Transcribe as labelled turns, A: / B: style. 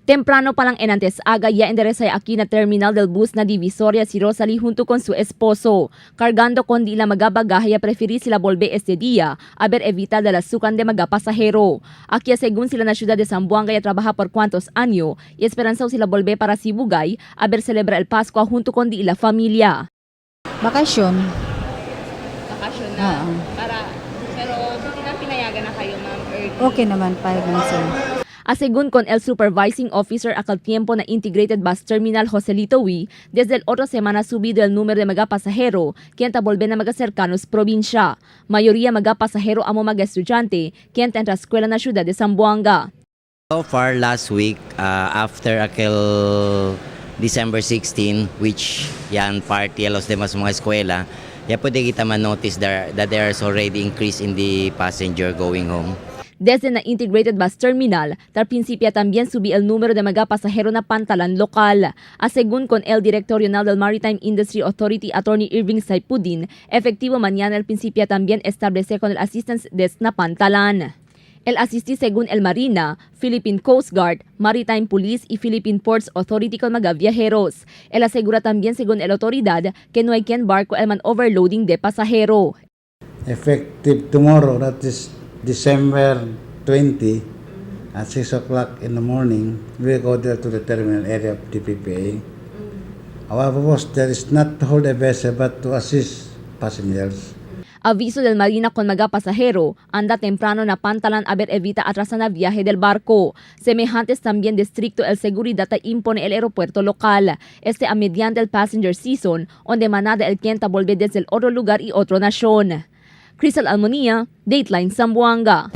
A: Temprano pa lang en antes aga ya endereza aquí na terminal del bus na Divisoria si Rosalie junto con su esposo. Cargando con di la magabagahe ya preferir sila volver este día a ver evitar de la sukan de magapasahero. Aquí según sila na ciudad de Zamboanga ya trabaja por cuantos años y esperanza sila volver para Sibugay a ver celebra el Pascua junto con di la familia.
B: Bakasyon.
A: Bakasyon
B: na. Oo.
A: Para, pero buti na pinayagan na kayo, ma'am, early.
B: Okay naman, payag naman sila.
A: Según con el supervising officer aquel tiempo na Integrated Bus Terminal Joselito Wee, desde el otra semana subido el número de mga pasahero, quien ta volver na mga cercanos probinsya. Mayoría mga pasahero amo mga estudyante, quien ta entra eskwela na syudad de Zamboanga.
C: So far last week, after aquel December 16, which yan party a los demás mga eskwela, ya pwede kita man-notice there, that there is already increase in the passenger going home.
A: Desde na Integrated Bus Terminal, tar principia también subí el número de mga pasahero na pantalan lokal. A según con el director regional del Maritime Industry Authority, Attorney Irving Saipudin, efectivo mañana el principia también establece con el assistance desk na pantalan. El asistí según el Marina, Philippine Coast Guard, Maritime Police y Philippine Ports Authority con mga viajeros. El asegura también según el autoridad que no hay quien barco el man overloading de pasajero.
D: Effective tomorrow, that is December 20, at 6 o'clock in the morning, we go there to the terminal area of DPPA. Our purpose there is not to hold a vessel but to assist passengers.
A: Aviso del Marina con mga pasahero, anda temprano na pantalan a ver evita atrasa na viaje del barco. Semejantes también distrito el seguridad ta impone el aeropuerto local. Este a mediante el passenger season, donde manada el quien ta volve desde el otro lugar y otro nación. Crystal Almonía, Dateline Zamboanga.